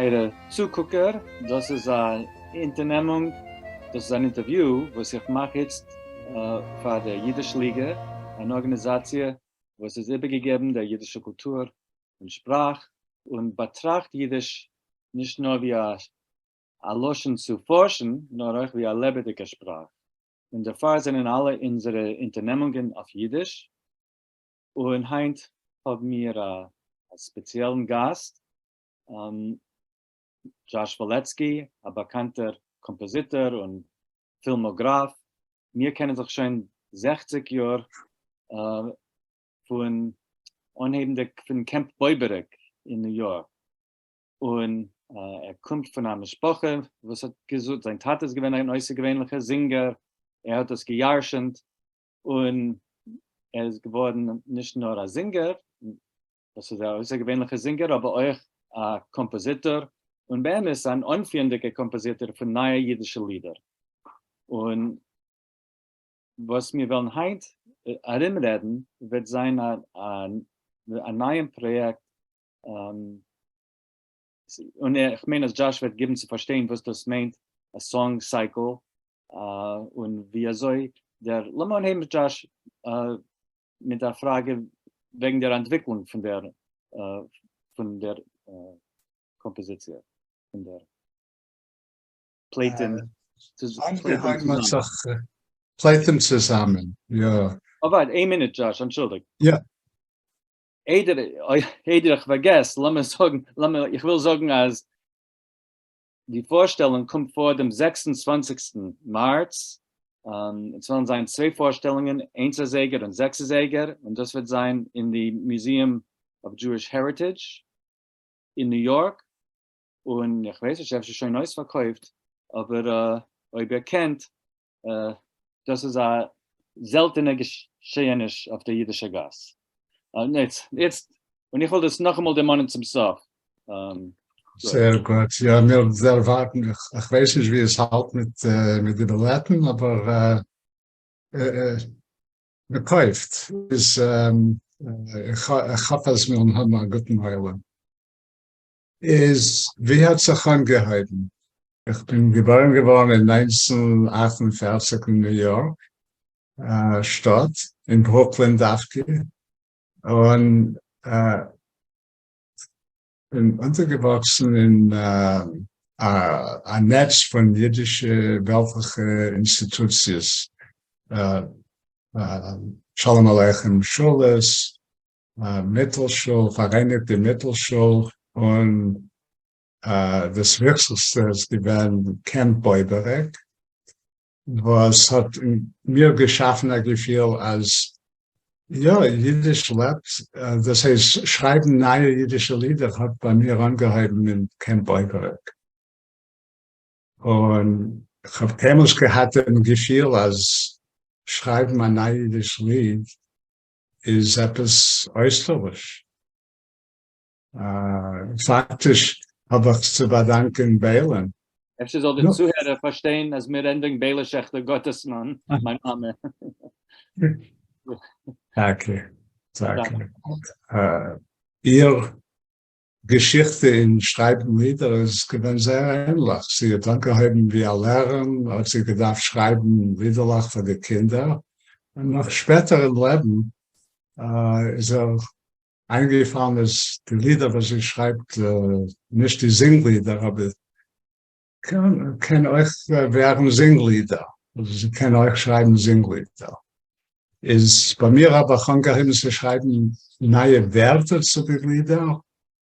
טייערע צוקוקער, דאס איז א אונטערנעמונג, דאס איז אן אינטערוויו וואס איך מאך איצט פאר דער אידיש ליגע, אן ארגאניזאציע וואס איז איבערגעגעבן דער אידישער קולטור און שפראך, און באטראכט אידיש נישט נאר ווי א לשון צו פארשן, נאר אויך ווי א לעבעדיגע שפראך, און דערפאר זענען אלע אונזערע אונטערנעמונגען אויף אידיש. און היינט האבן מיר א ספעציעלן גאסט, דזשאש וואלעצקי, א באקאנטער קאמפאזיטאר און פילמאגראף. מיר קענען זיך שוין 60 יאר, פון אנהייבנדיג פון קעמפ בויבעריק אין ניו יארק, און ער קומט פון א משפחה וואס האט געזאגט, זיין טאטע איז געווען אן אויסערגעווענליכער זינגער, ער האט דאס געירשנט, און ער איז געווארן נישט נאר א זינגער, וואס איז א אויסערגעווענליכער זינגער, אבער אויך א קאמפאזיטאר, און באמת אן אנפירנדיגער קאמפאזיטאר פון נייע אידישע לידער. און וואס מיר וועלן היינט ארומרעדן וועט זיין א נייעם פראיעקט, און איך מיין אז דזשאש וועט גיבן צו פארשטיין וואס דאס מיינט א song cycle, און ווי אזוי דער, לאמיר אנהייבן דזשאש מיט א פראגע וועגן דער אנטוויקלונג פון דער פון דער קאמפאזיציע פון דער פליטים אנגעהויבן האט זיך פליטים צוזאמען, יא. אוי ווארט, איין מינוט דזשאש, אנטשולדיגט. יא. איידער איידער איך פארגעס, לאמיר זאגן, לאמיר, איך וויל זאגן אז די פארשטעלונג קומט פאר דעם 26סטן מארץ, עס וועלן זיין צוויי פארשטעלונגען, איינס אזייגער און זעקס אזייגער, און דאס וועט זיין אין די Museum of Jewish Heritage אין ניו יארק, און איך ווייס נישט, אפשר שוין אויספארקויפט, אבער אויב איר קענט, דאס איז א זעלטענע געשעעניש אויף דער אידישער גאס. איצט, און איך וויל דאס נאכאמאל דערמאנען צום סוף. זייער גוט, יא, מיר דערווארטן, איך ווייס נישט ווי עס האלט מיט די בילעטן, אבער מען קויפט, איז איך האף אז מיר וועלן האבן א גוטן עולם. איז ווי האט זיך אנגעהויבן? איך בין געבוירן געווארן אין 1948 אין ניו יארק שטאט, אין ברוקלין דווקא, און בין אונטערגעוואקסן אין א נעץ פון אידישע וועלטליכע אינסטיטוציעס, שלום עליכם שולעס, מיטלשול, פאראייניגטע מיטלשול, און דאס וויכטיגסטע איז געווען קעמפ בויבעריק, וואס האט אין מיר געשאפן א געפיל אז יא, אידיש לעבט, דאס הייסט שרייבן נייע אידישע לידער האט ביי מיר אנגעהויבן אין קעמפ בויבעריק, און כ'האב קיינמאל נישט געהאט דעם געפיל אז שרייבן א ניי אידיש ליד איז עפעס אויסטערליש. פאקטיש האב איך צו באדאנקען ביילען. אפשר זאל דער צוהערער פארשטיין אז מיר רעדן וועגן ביילע שעכטער גאטעסמאן, מיין מאמע. טאקע, טאקע. איר געשיכטע אין שרייבן לידער איז געווען זייער ענליך. זי האט אנגעהויבן ווי א לערערין, האט זי געדארפט שרייבן לידערלעך פאר די קינדער, און נאך שפעטער אין לעבן איז איר איינגעפאלן אז די לידער וואס זי שרייבט, נישט די זינגלידער, אבער קען אויך ווערן זינגלידער, זי קען אויך שרייבן זינגלידער. איז ביי מיר האב איך אנגעהויבן צו שרייבן נייע ווערטער צו די לידער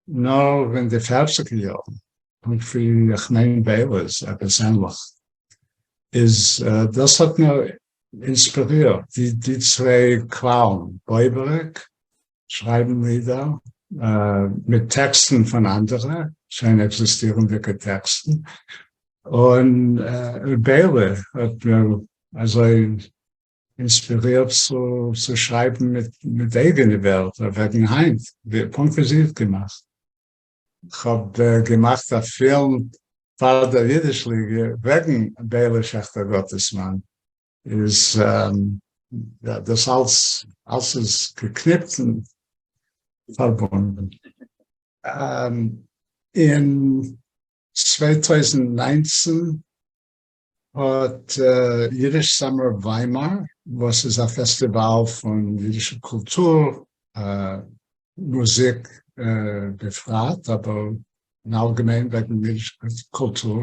נאר אין די פערציגער יארן, פונקט ווי איך מיין ביילע'ס, עפעס ענליך. איז דאס האט מיר אינספירירט, די צוויי קוואלן, בויבעריק, שרייבן לידער מיט טעקסטן פון אנדערע, שוין עקזיסטירנדיגע טעקסטן, און ביילע האט מיר אזוי אינספירירט צו שרייבן מיט אייגענע ווערטער וועגן היינט, פונקט ווי זי האט געמאכט. כ'האב געמאכט א פילם פאר דער אידיש ליגע וועגן ביילע שעכטער גאטעסמאן, איז דאס אלס אלס איז געקניפט און פארבונדן. אין. 2019 האט Yiddish Summer Weimar, וואס איז א פעסטיוואל פון אידישע קולטור, מוזיק בפרט, אבער אין אלגעמיין וועגן אידישע קולטור,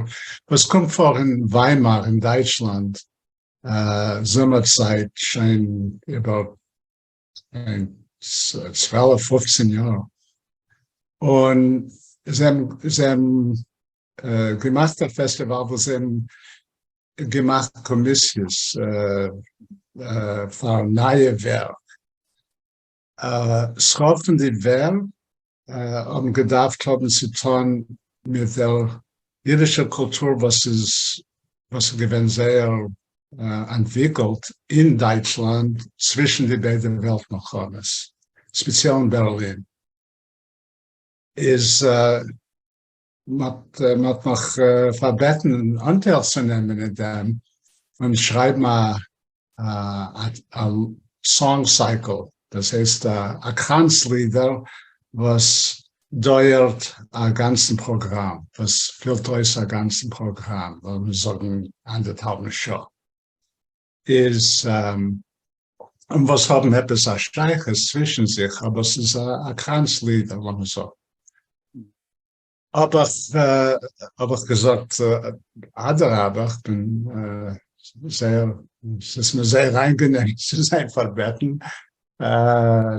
וואס קומט פאר אין וויימאר אין דייטשלאנד זומער צייט שוין איבער 12 15 יאר, און זיי האבן געמאכט א פעסטיוואל וואס זיי האבן געמאכט קאמיסיעס פאר נייע ווערק, ס'רוב פון די ווערק האבן געדארפט האבן צו טון מיט דער אידישער קולטור וואס איז וואס איז געווען זייער אנטוויקלט אין דייטשלאנד צווישן די ביידע וועלט מלחמות, ספעציעל אין בערלין. איז מ'האט מיך פארבעטן אנטייל צו נעמען אין דעם און שרייבן א song cycle, דאס הייסט א קראנץ לידער וואס דויערט א גאנצן פראגראם, וואס פילט אויס א גאנצן פראגראם, לאמיר זאגן אנדערטהאלבן שעה, איז און וואס האבן עפעס א שייכות צווישן זיך, אבער ס'איז א קראנץ לידער לאמיר זאגן. האב איך האב איך געזאגט אדרבה איך בין זייער ס'איז מיר זייער איינגענעם צו זיין פארבעטן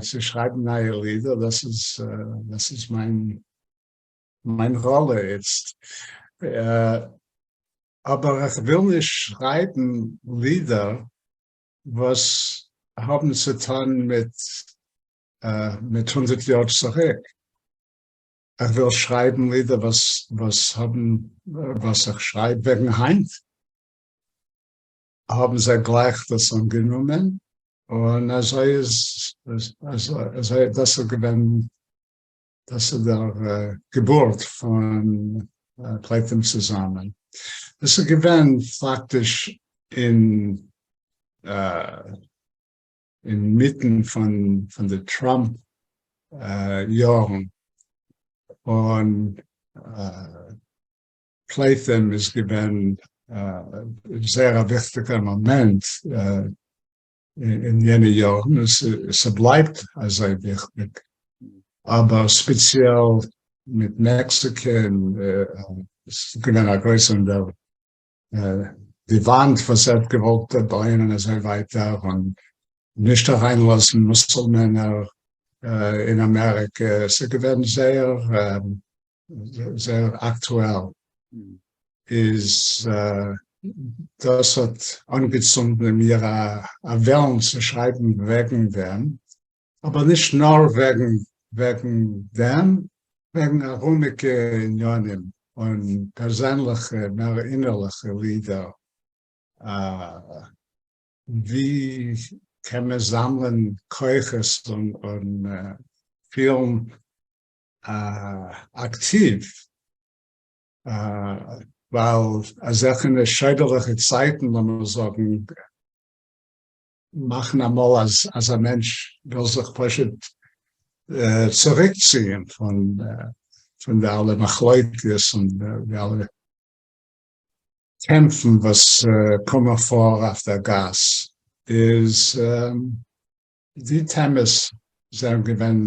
צו שרייבן נייע לידער, דאס איז דאס איז מיין מיין ראלע איצט, אבער איך וויל נישט שרייבן לידער וואס האבן צו טון מיט מיט 100 יאר צוריק. איך וויל שרייבן לידער וואס וואס האבן וואס איך שרייב וועגן היינט. האבן זיי גלייך דאס אנגענומען, און אזוי איז אזוי דאס איז געווען דאס איז דער געבורט פון פליטים צוזאמען. דאס איז געווען פאקטיש אין אינמיטן פון פון די טראמפ יארן, און פליטים איז געווען זייער א וויכטיגער מאמענט אין יענע יארן, ס'בלייבט אזוי וויכטיג, אבער ספעציעל מיט מעקסיקע, און ס'איז געווען א גרויסע די וואנט וואס ער האט געוואלט בויען און אזוי ווייטער, און נישט אריינלאזן מוסולמענער אין אמעריקע, ס'איז געווען זייער זייער אקטועל, איז דאס האט אנגעצונדן אין מיר א וועלן צו שרייבן וועגן דעם, אבער נישט נאר וועגן וועגן דעם, וועגן ארומיגע עניינים און פערזענליכע מער אינערליכע לידער, ווי קען מען זאמלען כוחות און פילן אקטיוו, ווייל אזעלכענע שוידערליכע צייטן לאמיר זאגן מאכן אמאל אז אז א מענטש וויל זיך פשוט צוריקציען פון פון די אלע מחלוקת און די אלע קעמפן וואס קומען פאר אויף דער גאס, איז די טעמעס זענען געווען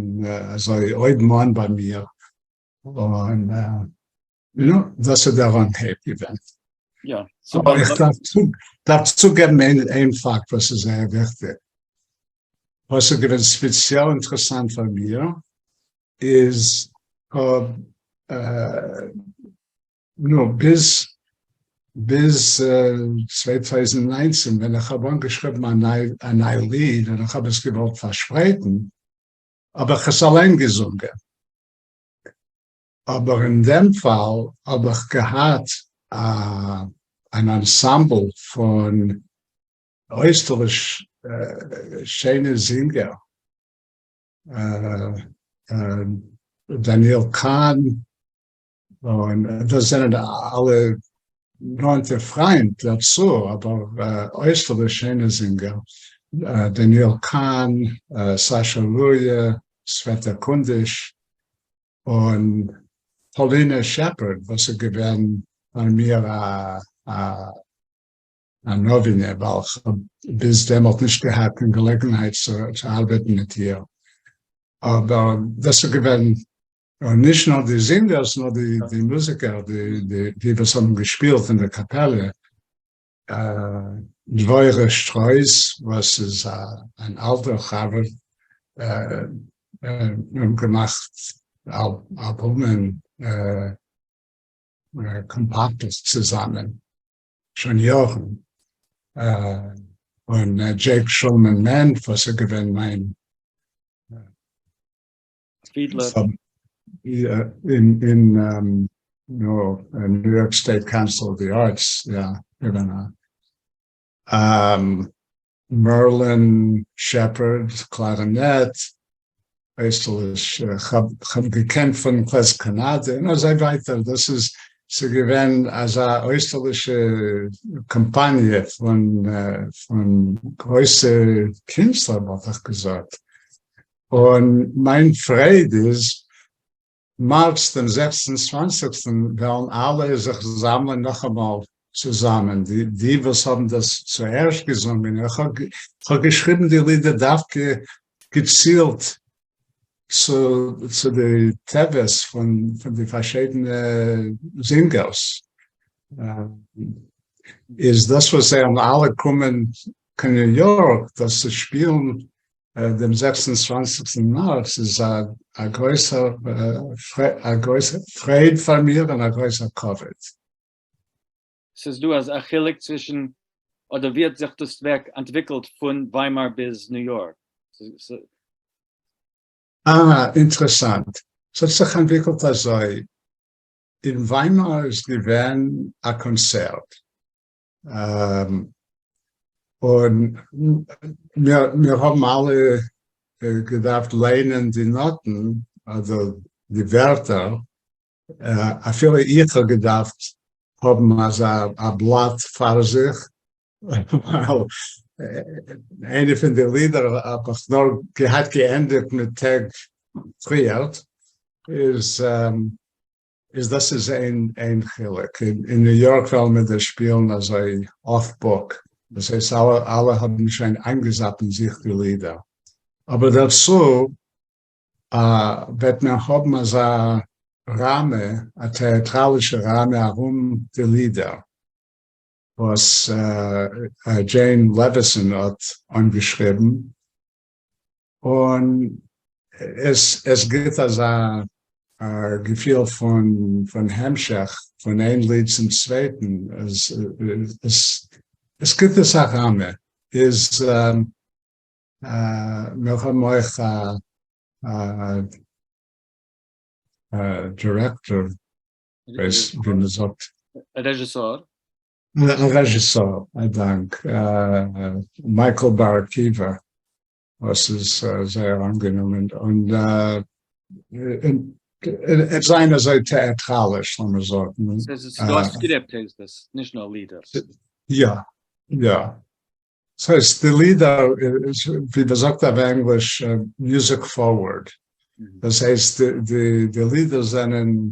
אזוי אויבן אן ביי מיר, און נו, דאס איז דער אנהייב געווען. יא. אבער איך דארף צוגעבן איין פאקט וואס איז זייער וויכטיג, וואס איז געווען ספעציעל אינטערעסאנט פאר מיר, איז כ'האב, נו, ביז ביז 2019 ווען איך האב אנגעשריבן א ניי ליד און איך האב עס געוואלט פארשפרייטן, האב איך עס אליין געזונגען. אבער אין דעם פאל האב איך געהאט אן אנסאמבל פון אויסטערליש שיינע זינגער, דניאל קאהן, און דאס זענען אלע נאענטע פריינט דערצו, אבער אויסטערליש שיינע זינגער, דניאל קאהן, סאשא לוריא, סוועטא קונדיש, און פאלינע שעפערד וואס איז געווען פאר מיר א א נאווינע ווייל כ'האב ביז דעמאלט נישט געהאט קיין געלעגנהייט צו ארבעטן מיט איר, אבער דאס איז געווען און נישט נאר די זינגערס נאר די מוזיקער די וואס האבן געשפילט אין די קאפעלע, דבורה שטרויס וואס איז אן אלטער חבר, מיר האבן געמאכט אלבומען קאמפאקטעס צוזאמען שוין יארן, און דזשעיק שולמאן מענד וואס איז געווען מיין פידלער. אין אין ניו יארק סטעיט קאונסיל אוו די ארטס, יא, געווען א מערלין שעפערד, קלארינעט, אויסטערליש, כ'האב געקענט פון קלעז קאנאדע און אזוי ווייטער, דאס איז ס'איז געווען אזא אויסטערלישע קאמפאניע פון פון גרויסע קינסטלער וואלט איך געזאגט, און מיין פרייד איז, מארץ דעם זעקס און צוואנציגסטן וועלן אלע זיך זאמלען נאכאמאל צוזאמען, די וואס האבן דאס צוערשט געזונגען, איך האב געשריבן די לידער דווקא געצילט צו די טבעס פון די פארשידענע זינגערס, איז דאס וואס זיי האבן אלע קומען קיין ניו יארק דאס צו שפילן דעם 26סטן מארץ איז א גרויסער א גרויסער פרייד פאר מיר און א גרויסער כבוד. ס'איז דא אזא חילוק צווישן, אדער ווי האט זיך דאס ווערק אנטוויקלט פון וויימאר ביז ניו יארק? אה, אינטערעסאנט. ס'האט זיך אנטוויקלט אזוי, אין וויימאר איז געווען א קאנצערט, און מיר האבן אלע געדארפט ליינען די נאטן אדער די ווערטער, אפילו איך האב געדארפט האבן אזא א בלאט פאר זיך, ווייל איינע פון די לידער האב איך נאר געהאט געענדיגט מיט טעג פריערט, איז איז דאס איז איין חילוק, אין ניו יארק וועלן מיר דאס שפילן אזוי off book, דאס הייסט אלע האבן שוין איינגעזאפט אין זיך די לידער, אבער דערצו וועט מען האבן אזא ראמע, א טעאטראלישע ראמע ארום די לידער וואס דזשעין לעוויסאן האט אנגעשריבן, און עס עס גיבט אזא געפיל פון פון המשך פון איין ליד צום צווייטן, עס עס גיבט עס א ראמע, איז מיר האבן אויך א דירעקטאר, כ'ווייס ווי מען זאגט. רעזשיסאר. א רעזשיסאר, א דאנק מייקל באראקיווע וואס איז זייער אנגענומען, און עס זיין אזוי טעאטראליש לאמיר זאגן. ס'איז דא א סקריפט הייסט עס, נישט נאר לידער. יא, יא. ס'הייסט די לידער ווי מ'זאגט אויף ענגליש music forward, דאס הייסט די לידער זענען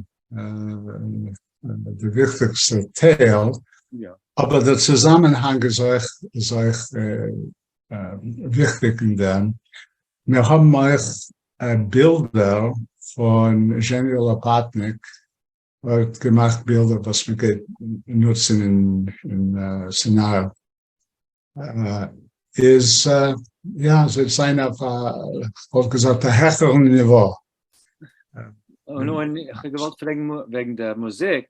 די וויכטיגסטע טייל, אבער דער צוזאמענהאנג איז אויך איז אויך וויכטיג אין דעם. מיר האבן אויך בילדער פון זשעני לאפאטניק האט געמאכט בילדער וואס מען גייט נוצן אין סצענאר איז יא עס וועט זיין אויף א כ'וואלט געזאגט א העכערן ניווא. און איך האב געוואלט פרעגן וועגן די מוזיק,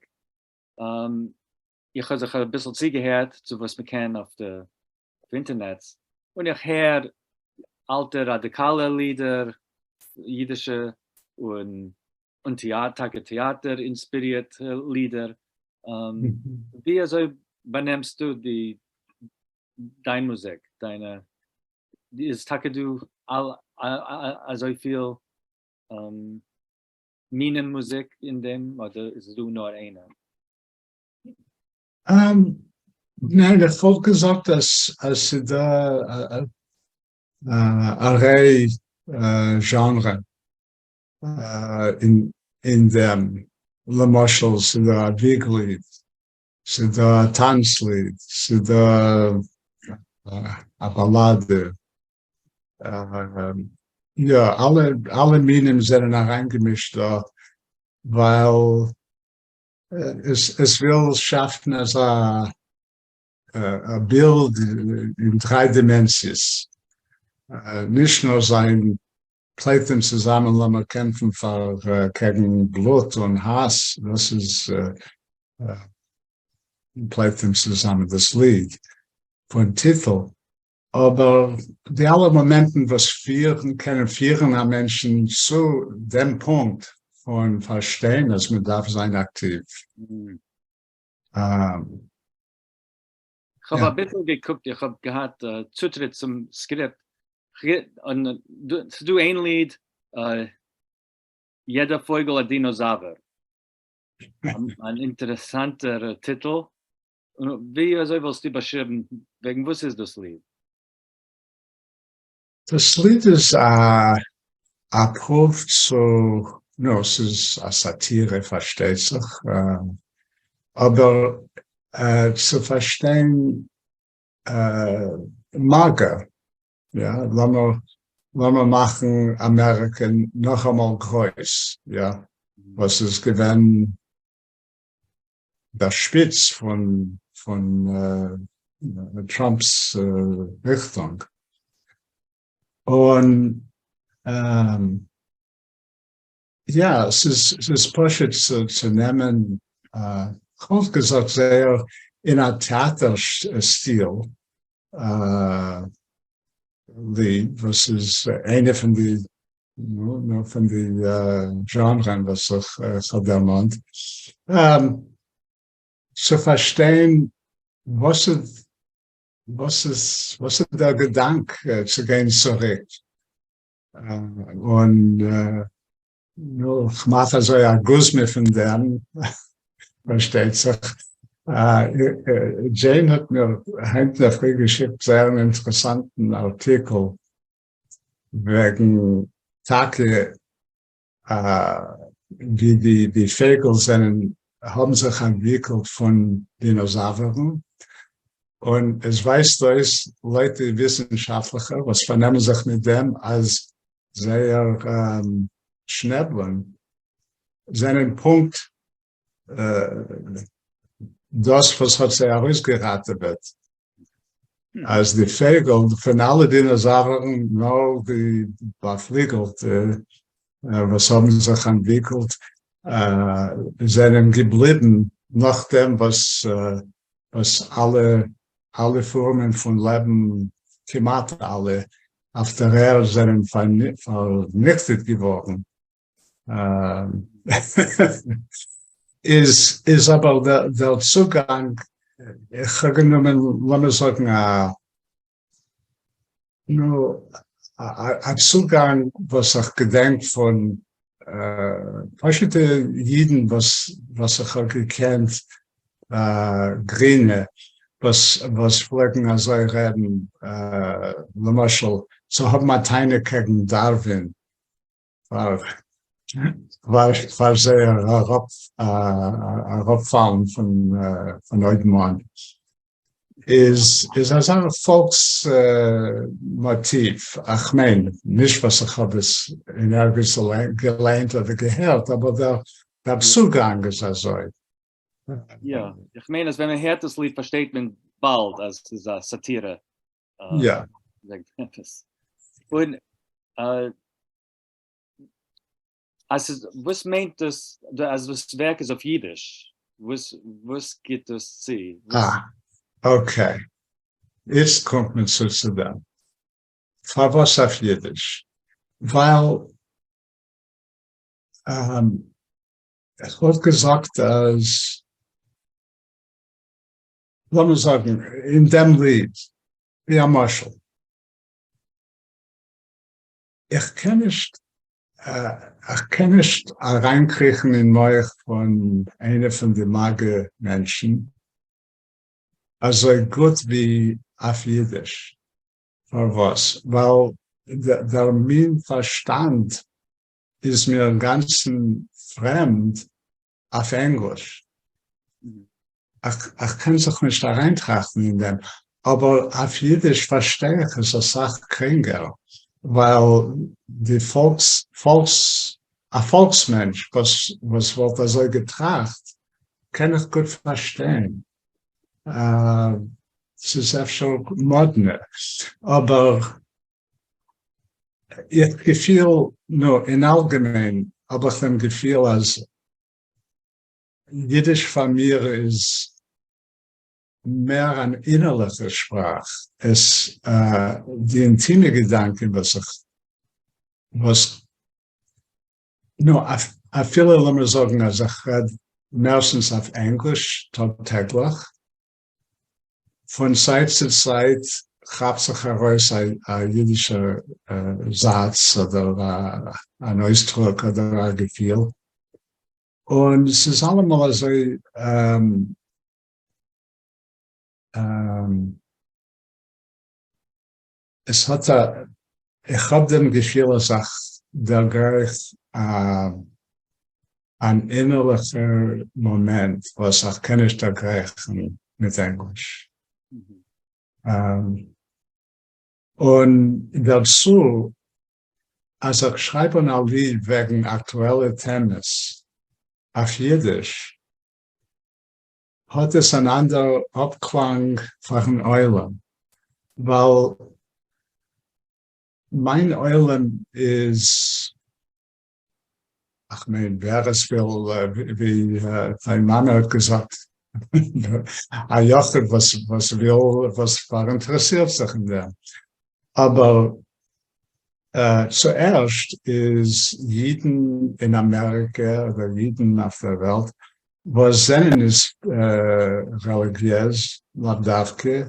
איך האב זיך אביסל צוגעהערט צו וואס מען קען אויף די אינטערנעט, און איך הער אלטע ראדיקאלע לידער, אידישע, און און טאקע טעאטער אינספירירטע לידער, ווי אזוי באנעמסטו די דיין מוזיק, דיינע, איז טאקע דא אזויפיל מינים מוזיק אין דעם אדער איז דא נאר איינע? ניין, איך וואלט געזאגט אז ס'איז דא א ריי זשאנרען אין דעם. למשל, ס'איז דא א וויגליד, ס'איז דא א טאנצליד, ס'איז דא א באלאדע, יא, אלע אלע מינים זענען אריינגעמישט דא, ווייל עס עס וויל שאפן אזא בילד אין דריי דימענסיעס, נישט נאר זיין פליטים צוזאמען לאמיר קעמפן פאר קעגן בלוט און האס, דאס איז פליטים צוזאמען דאס ליד פון טיטל, אבער די אלע מאמענטן וואס פירן קענען פירן א מענטשן צו דעם פונקט פון פארשטיין אז מען דארף זיין אקטיוו. כ'האב אביסל געקוקט, איך האב געהאט צוטריט צום סקריפט, און ס'דא איין ליד, יעדער פויגל א דינאזאווער, אן אינטערעסאנטער טיטל, און ווי אזוי וואלסטו באשריבן וועגן וואס איז דאס ליד? דאס ליד איז א פרואוו צו, נו, ס'איז א סאטירע פארשטייט זיך, אבער צו פארשטיין MAGA, יא, לאמיר לאמיר מאכן אמעריקע נאכאמאל גרויס, יא, וואס איז געווען דער שפיץ פון פון טראמפ'ס ריכטונג, און יא, ס'איז ס'איז פשוט צו צו נעמען, כ'וואלט געזאגט זייער אין א טעאטער סטיל, ליד, וואס איז איינע פון די נו, פון די זשאנרען וואס איך האב דערמאנט, צו פארשטיין וואס איז וואס איז וואס איז דער געדאנק צו גיין צוריק, און נו, כ'מאך אזוי א גוזמא פון דעם, פארשטייט זיך. דזשעין האט מיר היינט אינדערפרי געשיקט זייער אן אינטערעסאנטן ארטיקל וועגן טאקע ווי די די פייגל זענען האבן זיך אנטוויקלט פון דינאזאווערן, און עס ווייזט אויס לויט די וויסנשאפטליכער וואס פארנעמען זיך מיט דעם אז זייער שנעבלען זענען פונקט דאס וואס האט זיי ארויסגעראטעוועט, אז די פייגל פון אלע דינאזאווערן נאר די באפליגלטע וואס האבן זיך אנטוויקלט זענען געבליבן נאכדעם וואס וואס אלע אלע פארמען פון לעבן, כמעט אלע, אויף דער ערד זענען פארניכטעט געווארן. איז איז אבער דער צוגאנג, איך האב גענומען לאמיר זאגן א נו א צוגאנג וואס איך געדענק פון פשוטע אידן וואס וואס איך האב געקענט גרינע וואס וואס פלעגן אזוי רעדן למשל צו האבן א טענה קעגן דארווין פאר פאר זייער אראפפאלן פון פון אויבנאן איז איז אזא פאלקס מאטיוו, איך מיין, נישט וואס איך האב עס אין ערגעץ געליינט אדער געהערט, אבער דער דער צוגאנג איז אזוי. יא, איך מיין אז ווען מען הערט דאס ליד פארשטייט מען באלד אז ס'איז א סאטירע. יא. און אז ס'איז, וואס מיינט דאס אז דאס ווערק איז אויף אידיש? וואס וואס גיט דאס צו? אה, okay. איצט קומט מען צו צו דעם. פארוואס אויף אידיש? ווייל איך וואלט געזאגט אז, לאמיר זאגן אין דעם ליד, ווי א משל, איך קען נישט, איך קען נישט אריינקריכן אין מח פון איינע פון די MAGA מענטשן אזוי גוט ווי אויף אידיש. פארוואס? ווייל דער מין פארשטאנד איז מיר אינגאנצן פרעמד. אויף ענגליש. איך קען זיך נישט אריינטראכטן אין דעם, אבער אויף אידיש פארשטיי איך עס אסאך גרינגער, ווייל די פאלקס, פאלקס, א פאלקס מענטש וואס וואס וואלט אזוי געטראכט קען איך גוט פארשטיין. ס'איז אפשר מאדנע, אבער איך געפיל, נו, אין אלגעמיין האב איך דעם געפיל אז יידיש פאר מיר איז מער אן אינערליכע שפראך, עס די אינטימע געדאנקען וואס איך וואס נו אפילו לאמיר זאגן אז איך רעד מערסטנס אויף ענגליש טאג טעגליך, פון צייט צו צייט כאפט זיך ארויס א אידישער זאץ אדער אן אויסדרוק אדער א געפיל, און ס'איז אלעמאל אזוי עס האט א, איך האב דעם געפיל אז איך דערגרייך אן אינערליכער מאמענט וואס איך קען נישט דערגרייכן מיט ענגליש. און דערצו אז איך שרייב אן א ליד וועגן אקטועלע טעמעס אויף אידיש, האט עס אן אנדער אפקלאנג פארן עולם, ווייל מיין עולם איז, איך מיין ווער עס וויל, ווי דיין מאמע האט געזאגט, א יחיד וואס וויל, וואס פאראינטערעסירט זיך אין דעם, אבער צוערשט איז אידן אין אמעריקע אדער אידן אויף דער וועלט וואס זענען נישט רעליגיעז לאו דווקא,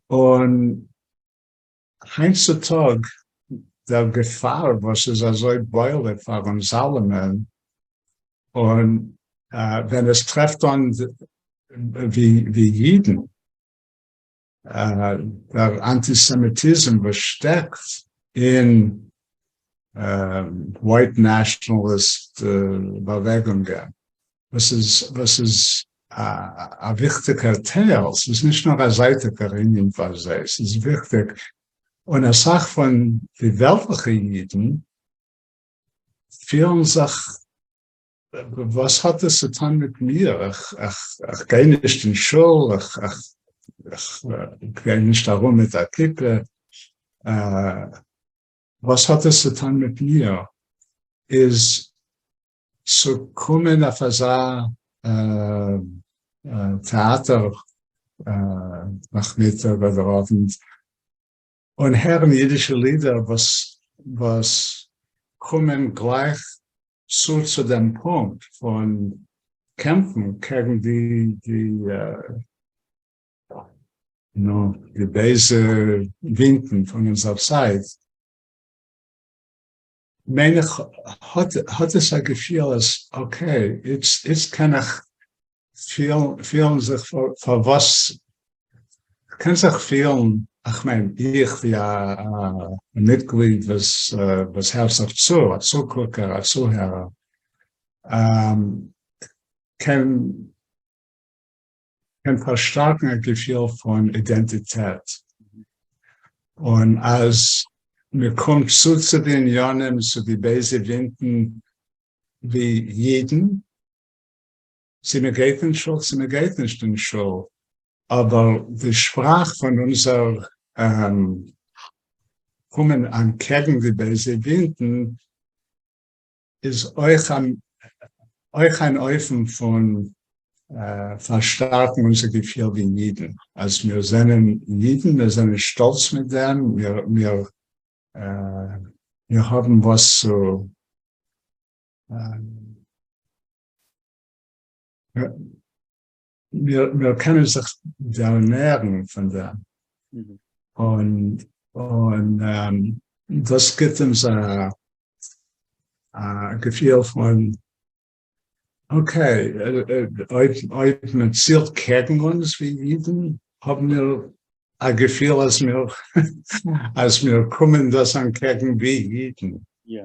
און היינט צו טאג דער געפאר וואס איז אזוי בולט פאר אונז אלעמען, און ווען עס טרעפט אן ווי אידן, דער אנטיסעמיטיזם וואס שטעקט אין white nationalist באוועגונגען, וואס איז וואס איז א וויכטיגער טייל, ס'איז נישט נאר א זייטיגער ענין פאר זיי, ס'איז וויכטיג, און אסאך פון די וועלטליכע אידן פילן זיך וואס האט עס צו טון מיט מיר? איך גיי נישט אין שול, איך גיי נישט ארום מיט א כיפה, וואס האט עס צו טון מיט מיר? איז צו קומען אויף אזא טעאטער נאכמיטאג אדער אוונט און הערן אידישע לידער וואס קומען גלייך צו צו דעם פונקט פון קעמפן קעגן די די נו די בייזע ווינטן פון אונזער צייט, מיין איך האט האט עס א געפיל אז okay, איצט איצט קען איך פילן פילן זיך פארוואס קען זיך פילן, איך מיין איך ווי א מיטגליד וואס וואס הערט זיך צו, א צוקוקער, א צוהערער, קען קען פארשטארקן א געפיל פון אידענטיטעט, און אז מען קומט צו צו די עניינים, צו די בייזע ווינטן ווי אידן, צו מען גייט אין שול צו מען גייט נישט אין שול, אבער די שפראך פון אונזער קומען אנטקעגן די בייזע ווינטן איז אויך אויך אן אופן פון פארשטארקן אונזער געפיל ווי אידן, אז מיר זענען אידן, מיר זענען שטאלץ מיט דעם, מיר מיר מיר האבן וואס צו מיר מיר קענען זיך דערנערן פון דעם, און און דאס גיבט אונז א א געפיל פון okay, אויב אויב מען צילט קעגן אונז ווי אידן, האבן מיר א געפיל אז מיר אז מיר קומען דאס אנטקעגן ווי אידן. יא,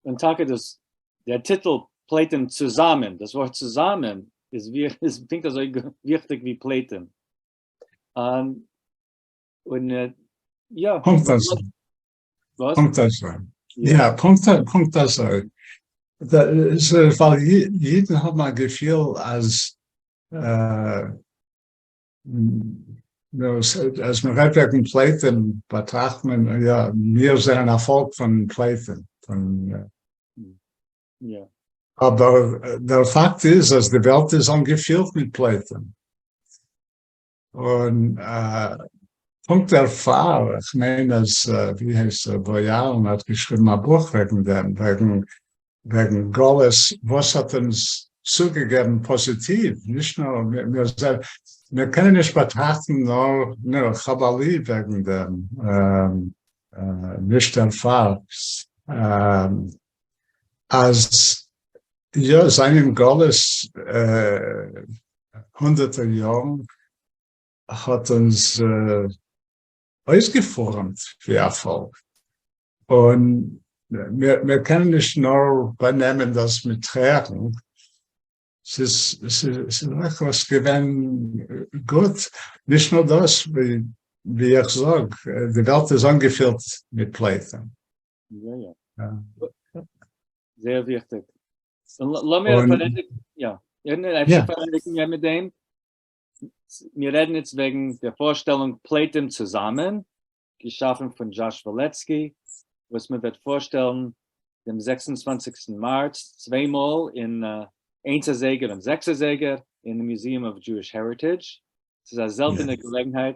און טאקע דאס דער טיטל. פּליטים צוזאַמען. דאָס וואָרט צוזאַמען איז איז פּונקט אַזוי וויכטיק ווי פּליטים. און יאָ. פּונקט אַזוי. וואָס? פּונקט אַזוי. יאָ, פּונקט פּונקט אַזוי. ווייל יידן האָבן אַ געפיל אַז אז מען רעדט וועגן פליטים באטראכט מען יא מיר זענען א פאלק פון פליטים פון אבער דער פאקט איז אז די וועלט איז אנגעפילט מיט פליטים און פונקט דערפאר איך מיין אז ווי הייסט ער בויארן האט געשריבן א בוך וועגן דעם וועגן וועגן גלות וואס האט אונז צוגעגעבן פאזיטיוו, נישט נאר מיר זענען, מיר קענען נישט באטראכטן נאר, נאר איך האב א ליד וועגן דעם, נישט דערפאר אז יא זיין אין גלות הונדערטער יארן האט אונז אויסגעפורעמט ווי א פאלק, און מיר קענען נישט נאר באנעמען דאס מיט טרערן, ס'איז אויך וואס געווען גוט, נישט נאר דאס, ווי איך זאג, די וועלט איז אנגעפילט מיט פליטים. יא יא. זייער וויכטיג. לאמיר פארענדיגן, יא, אפשר פארענדיגן מיר מיט דעם, מיר רעדן איצט וועגן דער פארשטעלונג פליטים צוזאמען, געשאפן פון דזשאש וואלעצקי, וואס מען וועט פארשטעלן דעם 26סטן מארץ צוויי מאל אין איינס אזייגער און זעקס אזייגער אין די Museum of Jewish Heritage. ס'איז א זעלטענע געלעגנהייט.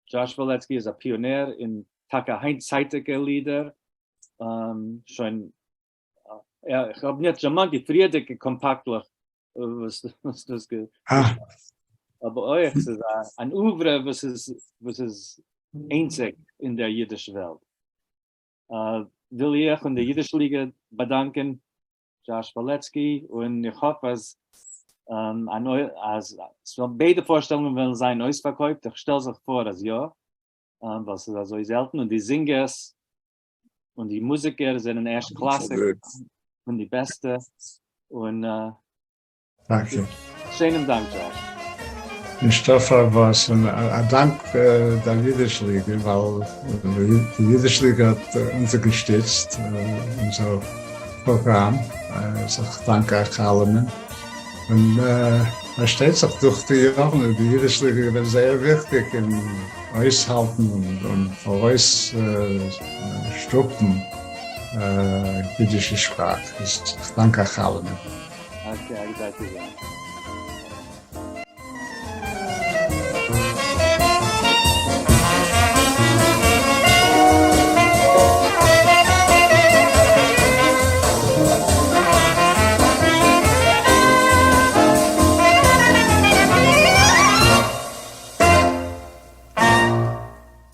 דזשאש וואלעצקי איז א פיאנער אין טאקע היינטצייטיגע לידער, שוין איך האב נישט דערמאנט די פריערדיגע קאמפאקטלעך וואס דו האסט אבער אויך ס'איז אן oeuvre וואס איז וואס איז איינציג אין דער אידיש וועלט. וויל איך און די אידיש ליגע באדאנקען דזשאש וואלעצקי און איך האף אז אז ביידע פארשטעלונגען וועלן זיין אויספארקויפט, איך שטעל זיך פאר אז יא, ווייל ס'איז אזוי זעלטן און די זינגערס און די מוזיקער זענען ערשט קלאסיג פון די בעסטע און טאקע. שיינעם דאנק דזשאש. נישטא פארוואס, און א דאנק דער אידיש ליגע, ווייל די אידיש ליגע האט אונטערגעשטיצט אונזער פראגראם, אז איך דאנק אייך אלעמען, און פארשטייט זיך דורך די יארן איז די אידיש ליגע געווען זייער וויכטיג אין אויסהאלטן און פאראויס שטופן אידישע שפראך, איך דאנק אייך אלעמען. okay, א גוטע צייט.